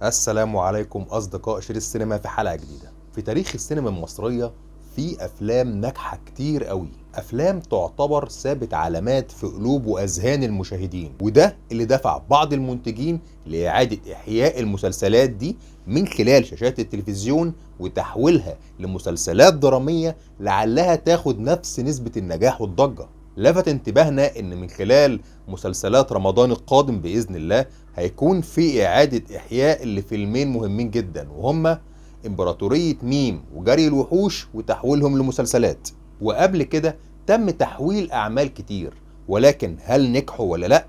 السلام عليكم أصدقاء شير السينما في حلقة جديدة. في تاريخ السينما المصرية في أفلام ناجحة كتير قوي، أفلام تعتبر سابت علامات في قلوب وأذهان المشاهدين، وده اللي دفع بعض المنتجين لإعادة إحياء المسلسلات دي من خلال شاشات التلفزيون وتحويلها لمسلسلات درامية لعلها تاخد نفس نسبة النجاح والضجة. لفت انتباهنا ان من خلال مسلسلات رمضان القادم بإذن الله هيكون في إعادة إحياء لفيلمين مهمين جدا، وهما إمبراطورية ميم وجري الوحوش وتحويلهم لمسلسلات. وقبل كده تم تحويل أعمال كتير، ولكن هل نجحوا ولا لا؟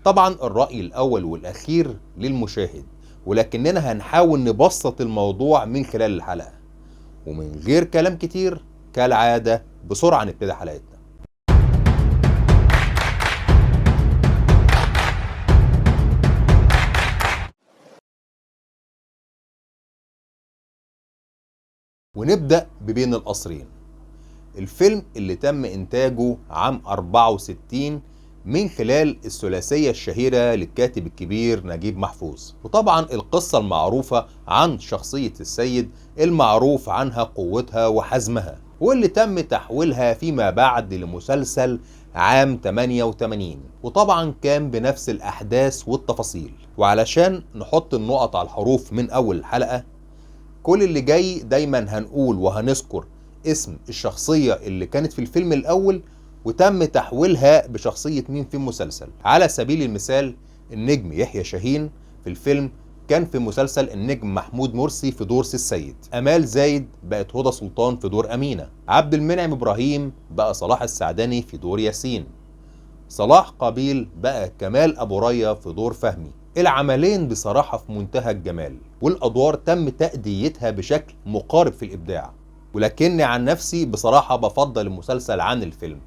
طبعا الرأي الأول والأخير للمشاهد، ولكننا هنحاول نبسط الموضوع من خلال الحلقة ومن غير كلام كتير كالعادة. بسرعة نبتدي حلقتنا. ونبدأ ببين القصرين، الفيلم اللي تم إنتاجه عام 64 من خلال الثلاثية الشهيرة للكاتب الكبير نجيب محفوظ. وطبعا القصة المعروفة عن شخصية السيد المعروف عنها قوتها وحزمها، واللي تم تحويلها فيما بعد لمسلسل عام 88، وطبعا كان بنفس الأحداث والتفاصيل. وعلشان نحط النقط على الحروف من أول الحلقة، كل اللي جاي دايما هنقول وهنذكر اسم الشخصية اللي كانت في الفيلم الأول وتم تحويلها بشخصية مين في المسلسل. على سبيل المثال النجم يحيى شاهين في الفيلم كان في مسلسل النجم محمود مرسي في دور سي السيد، أمال زايد بقت هدى سلطان في دور أمينة، عبد المنعم إبراهيم بقى صلاح السعدني في دور ياسين، صلاح قابيل بقى كمال أبو ريا في دور فهمي. العملين بصراحة في منتهى الجمال، والأدوار تم تأديتها بشكل مقارب في الإبداع، ولكني عن نفسي بصراحة بفضل المسلسل عن الفيلم،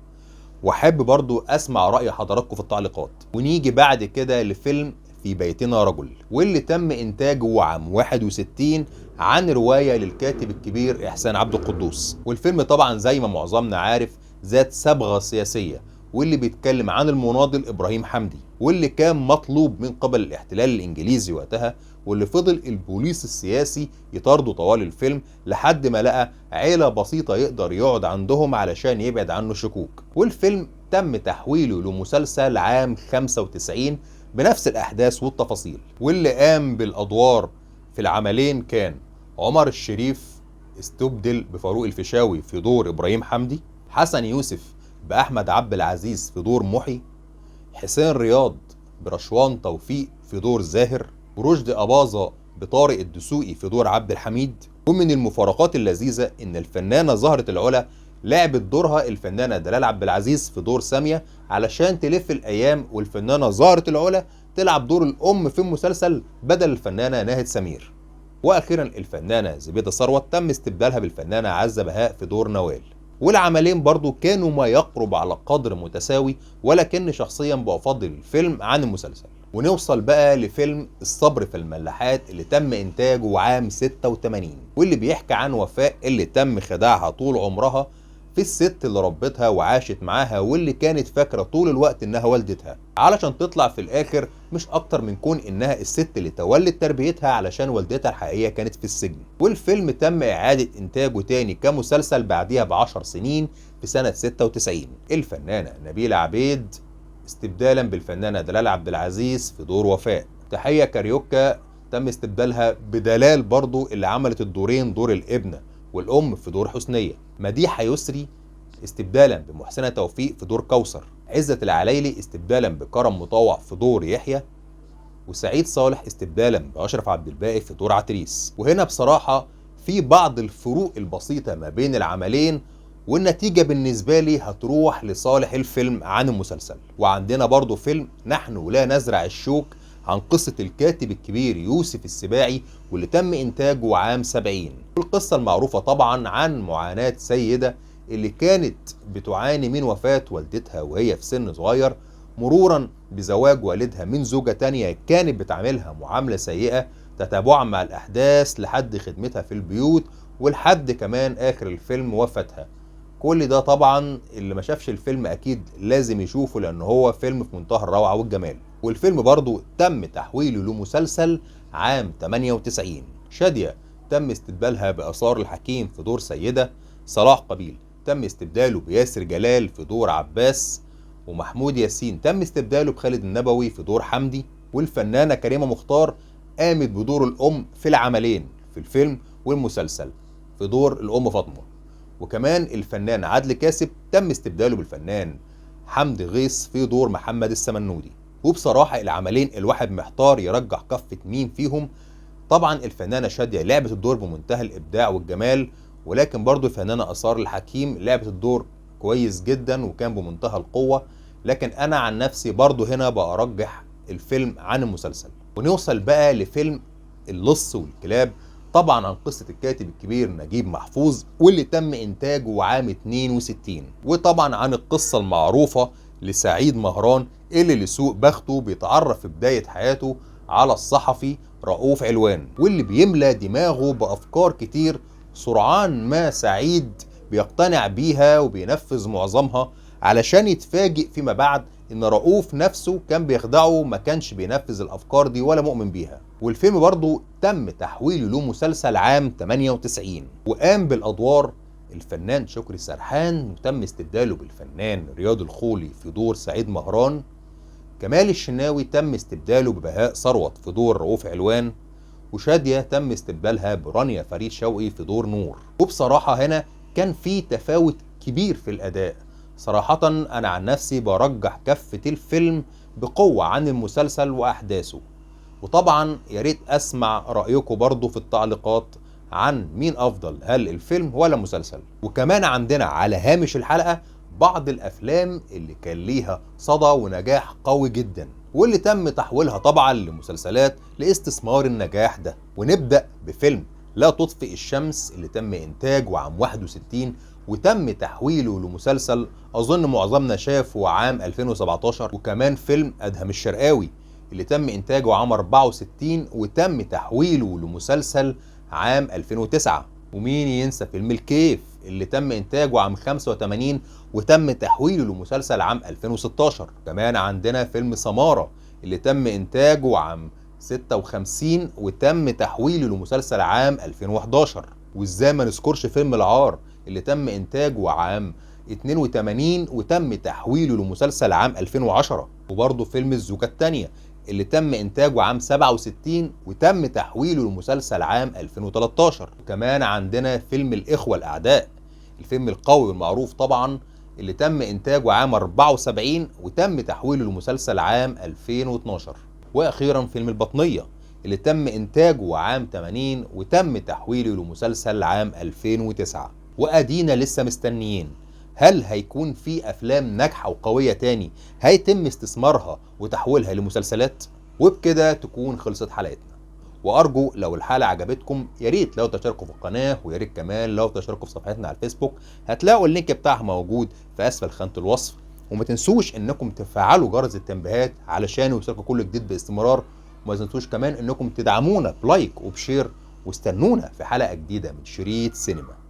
وأحب برضو أسمع رأي حضراتكم في التعليقات. ونيجي بعد كده لفيلم في بيتنا رجل، واللي تم إنتاجه عام 61 عن رواية للكاتب الكبير إحسان عبد القدوس. والفيلم طبعا زي ما معظمنا عارف ذات صبغة سياسية، واللي بيتكلم عن المناضل إبراهيم حمدي، واللي كان مطلوب من قبل الاحتلال الإنجليزي وقتها، واللي فضل البوليس السياسي يطارده طوال الفيلم لحد ما لقى عيلة بسيطة يقدر يقعد عندهم علشان يبعد عنه شكوك. والفيلم تم تحويله لمسلسل عام 95 بنفس الأحداث والتفاصيل، واللي قام بالأدوار في العملين كان عمر الشريف استبدل بفاروق الفيشاوي في دور إبراهيم حمدي، حسن يوسف بأحمد عبد العزيز في دور محي، حسين رياض برشوان توفيق في دور زاهر، ورشدي أباظة بطارق الدسوقي في دور عبد الحميد. ومن المفارقات اللذيذة إن الفنانة زهرة العلا لعبت دورها الفنانة دلال عبد العزيز في دور سامية علشان تلف الأيام، والفنانة زهرة العلا تلعب دور الأم في المسلسل بدل الفنانة ناهد سمير. وأخيرا الفنانة زبيدة ثروت تم استبدالها بالفنانة عزة بهاء في دور نوال. والعملين برضو كانوا ما يقرب على قدر متساوي، ولكن شخصيا بفضل الفيلم عن المسلسل. ونوصل بقى لفيلم الصبر في الملاحات اللي تم إنتاجه عام 86، واللي بيحكي عن وفاء اللي تم خداعها طول عمرها في الست اللي ربتها وعاشت معاها، واللي كانت فاكرة طول الوقت إنها والدتها، علشان تطلع في الآخر مش أكتر من كون إنها الست اللي تولت تربيتها علشان والدتها الحقيقية كانت في السجن. والفيلم تم إعادة إنتاجه تاني كمسلسل بعديها ب10 سنين في سنة 96. الفنانة نبيلة عبيد استبدالا بالفنانة دلال عبد العزيز في دور وفاء. تحية كاريوكا تم استبدالها بدلال برضو اللي عملت الدورين، دور الابنة والأم في دور حسنية. مديحة يسري استبدالا بمحسنة توفيق في دور كوثر. عزت العلايلي استبدالا بكرم مطاوع في دور يحيى. وسعيد صالح استبدالا بأشرف عبد الباقي في دور عتريس. وهنا بصراحة في بعض الفروق البسيطة ما بين العملين، والنتيجة بالنسبة لي هتروح لصالح الفيلم عن المسلسل. وعندنا برضو فيلم نحن لا نزرع الشوك عن قصة الكاتب الكبير يوسف السباعي، واللي تم إنتاجه عام 70. والقصة المعروفة طبعا عن معاناة سيدة اللي كانت بتعاني من وفاة والدتها وهي في سن صغير، مرورا بزواج والدها من زوجة تانية كانت بتعاملها معاملة سيئة، تتابعا مع الأحداث لحد خدمتها في البيوت ولحد كمان آخر الفيلم وفاتها. كل ده طبعا اللي ما شافش الفيلم أكيد لازم يشوفه، لأن هو فيلم في منتهى الروعة والجمال. والفيلم برضو تم تحويله لمسلسل عام 98. شادية تم استبدالها بآثار الحكيم في دور سيدة، صلاح قابيل تم استبداله بياسر جلال في دور عباس، ومحمود ياسين تم استبداله بخالد النبوي في دور حمدي، والفنانة كريمة مختار قامت بدور الأم في العملين في الفيلم والمسلسل في دور الأم فاطمة، وكمان الفنان عدلي كاسب تم استبداله بالفنان حمدي غيث في دور محمد السمنودي. وبصراحة العملين الواحد محتار يرجح كفة مين فيهم. طبعا الفنانة شادية لعبت الدور بمنتهى الإبداع والجمال، ولكن برضو الفنانة آثار الحكيم لعبت الدور كويس جدا وكان بمنتهى القوة، لكن أنا عن نفسي برضو هنا بأرجح الفيلم عن المسلسل. ونوصل بقى لفيلم اللص والكلاب، طبعا عن قصة الكاتب الكبير نجيب محفوظ واللي تم إنتاجه عام 62، وطبعا عن القصة المعروفة لسعيد مهران اللي لسوء بخته بيتعرف في بداية حياته على الصحفي رؤوف علوان، واللي بيملى دماغه بأفكار كتير سرعان ما سعيد بيقتنع بيها وبينفذ معظمها، علشان يتفاجئ فيما بعد ان رؤوف نفسه كان بيخدعه، ما كانش بينفذ الافكار دي ولا مؤمن بيها. والفيلم برضو تم تحويله له مسلسل عام 98، وقام بالادوار الفنان شكري سرحان، وتم استبداله بالفنان رياض الخولي في دور سعيد مهران. كمال الشناوي تم استبداله ببهاء ثروت في دور رؤوف علوان، وشادية تم استبدالها برانيا فريد شوقي في دور نور. وبصراحة هنا كان في تفاوت كبير في الأداء. صراحة أنا عن نفسي برجح كفة الفيلم بقوة عن المسلسل وأحداثه، وطبعا يا ريت أسمع رأيكم برضو في التعليقات عن مين أفضل، هل الفيلم ولا المسلسل. وكمان عندنا على هامش الحلقة بعض الأفلام اللي كان ليها صدى ونجاح قوي جدا واللي تم تحويلها طبعا لمسلسلات لاستثمار النجاح ده. ونبدأ بفيلم لا تطفئ الشمس اللي تم إنتاجه عام 61 وتم تحويله لمسلسل أظن معظمنا شافه عام 2017، وكمان فيلم أدهم الشرقاوي اللي تم إنتاجه عام 64 وتم تحويله لمسلسل عام 2009. ومين ينسى فيلم الكيف اللي تم إنتاجه عام 85 وتم تحويله لمسلسل عام 2016. كمان عندنا فيلم سمارة اللي تم إنتاجه عام 56 وتم تحويله لمسلسل عام 2011. وإزاي ما نذكرش فيلم العار اللي تم إنتاجه عام 82 وتم تحويله لمسلسل عام 2010. وبرضه فيلم الزوجة الثانية اللي تم إنتاجه عام 67 وتم تحويله لمسلسل عام 2013. وكمان عندنا فيلم الإخوة الأعداء، الفيلم القوي والمعروف طبعا اللي تم إنتاجه عام 74 وتم تحويله لمسلسل عام 2012. وأخيرا فيلم البطنية اللي تم إنتاجه عام 80 وتم تحويله لمسلسل عام 2009. وأدينا لسه مستنيين، هل هيكون في أفلام ناجحة وقوية تاني هيتم استثمارها وتحويلها لمسلسلات؟ وبكده تكون خلصت حلقتنا، وأرجو لو الحلقة عجبتكم يا ريت لو تشاركوا في القناة، ويا ريت كمان لو تشاركوا في صفحتنا على الفيسبوك، هتلاقوا ال link بتاعها موجود في أسفل خانة الوصف. وما تنسوش إنكم تفعلوا جرس التنبيهات علشان يوصلكم كل جديد باستمرار، وما تنسوش كمان إنكم تدعمونا ب like وب share، واستنونا في حلقة جديدة من شريط سينما.